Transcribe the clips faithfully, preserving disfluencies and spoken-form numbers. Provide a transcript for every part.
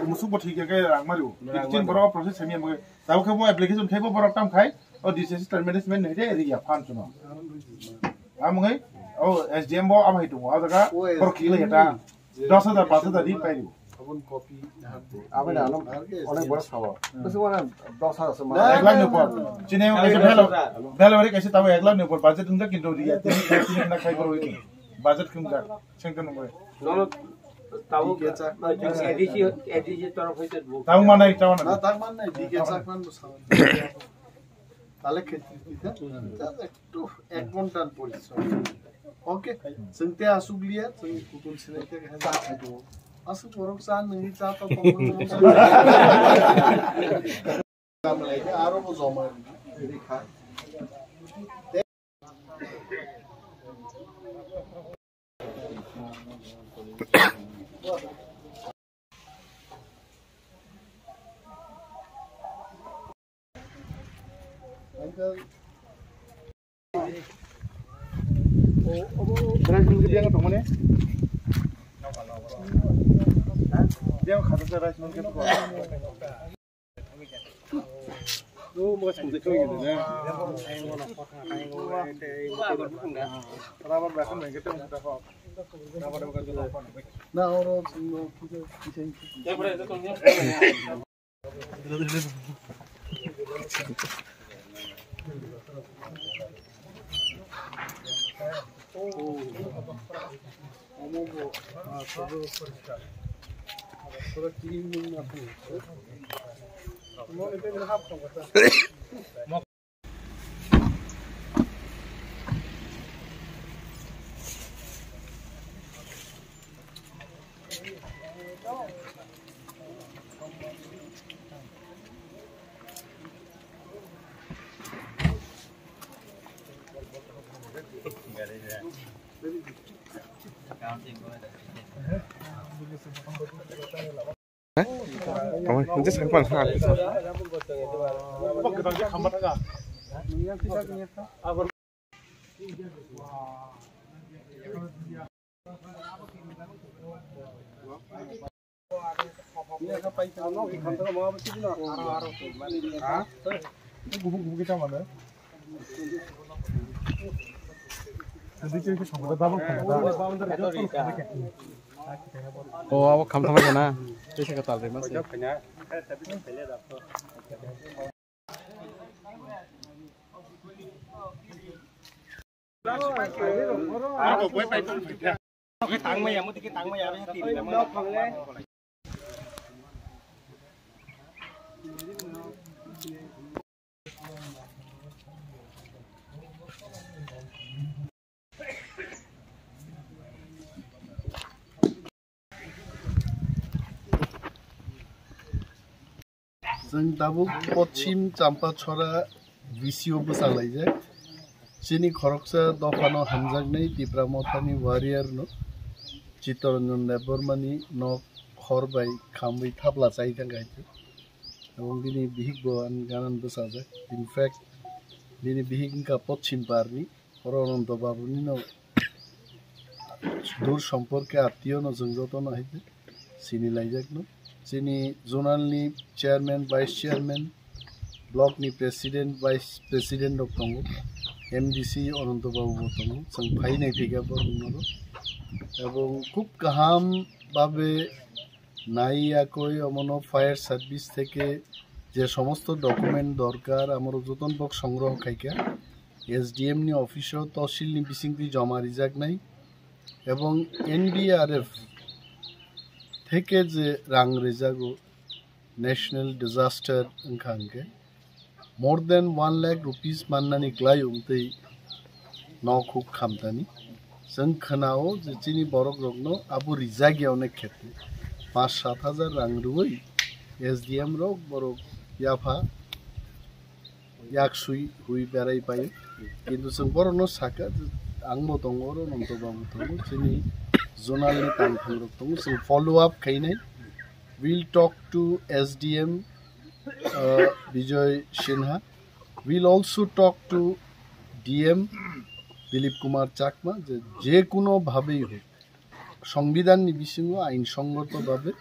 Musuk bo thik khe rang mario. Tin borok process semi mo. Tabo khe bo application khai bo borok tam khai. O D C S termination hai de area fan chuno. Among hai o S D M bo am hai tu. O jaga borok kile eta. Dos hajar, panch hajar di pai rio. Aboni copy. Aboni ano onek boro sabo. Bisi wana dos hajar se ma. Ek lakh ni upor. Chini kaisa belo, belo ori kaisa tabo ek lakh ni upor budget ungjak kintu ria. Tini, tini na khai boro ini. Budget kumjak. Sengke nungwe. Nono tabo A D C, A D C torof hoite bo. Tabo manai, tabo manai. Na, tabo manai, D K Chakman bo sabo. Tale khetri tita. Just ektu ek ghontar porishrom. Okay, chwng tei aswk liya, chwng kutung sinai tei khe ja khaio. Aswk borok cha nungni cha to tongma. Aro bo joma ri kha. Na oro Tamo, hindi sa pan ha. O, abo khamthama jana. Tei se kwtal rimase. Chwng tabuk Poschim Champachhara V C o bwchalaijak. Chini khoroksa dophano hamjaknai Tipra Mothani warrior no Chittaranjan Debbarma ni nok khor bai khamwi thapla chai thangkha hai. Ebong bini bihik bo ani ganan bwchajak. In fact, bini bihik wngkha Poschim Parni. Oro Ananto Babu nino dur somporke attiyo no chwng joto no hai khe sini laijak no. Chini zonal ni chairman, vice chairman, block ni president, vice president rok tongo, M D C Ananto Babu bo tongo, chwng phai nai phika borok no. Ebong khub kaham babe nai yakoi omono fire service theke je somosto document dorkar amorok joton bok songroho khaikha. S D M ni office o tosil ni bisingtwi joma rijaknai ebong N D R F theke je rang rijago national disaster wngkha hwnkhe more than one lakh rupees mannani kwlai wngtwi nok huk khamtani. Chwng khwnao je chini borok rokno abo rijak ya onek khetre. Panch sat hajar rang rwui S D M rok borok yapha yak sui hui berai pai. Kintu chwng borokno sakha je ang bo tongo oro, Ananto Babu tongo, chini zonal ni tangthang rok tongo, chwng follow up khainai. We'll talk to S D M uh, Bijoy Sinha. We'll also talk to D M Dilip Kumar Chakma, je, je kuno bhabei hok, Songbidan ni bisingo ain songgoto babe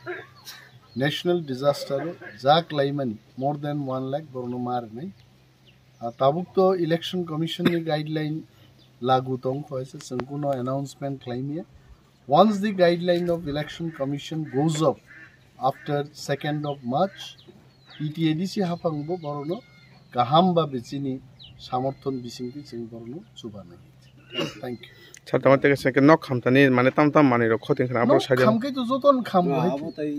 national disaster o ja klaimani more than one lakh borno ma rwnai. Ah, tabuk to Election Commission ni guideline lagu tong kho, ese chwng kuno announcement khlaimya. Once the guideline of Election Commission goes up after second of March, E T A D C haphang bo borno kaham ba bichini samorthon bisingti chwng borno chubanai. Thank you. Sir, tamo teke sengke nok khamtani mane tam tam manwi rok khoting khna abo. Nok sai khamke to joton kham bo hai. Abo tai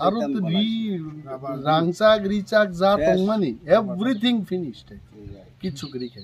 aro to ri rangchak richak ja tongmani, everything finished. Kichu gri khai.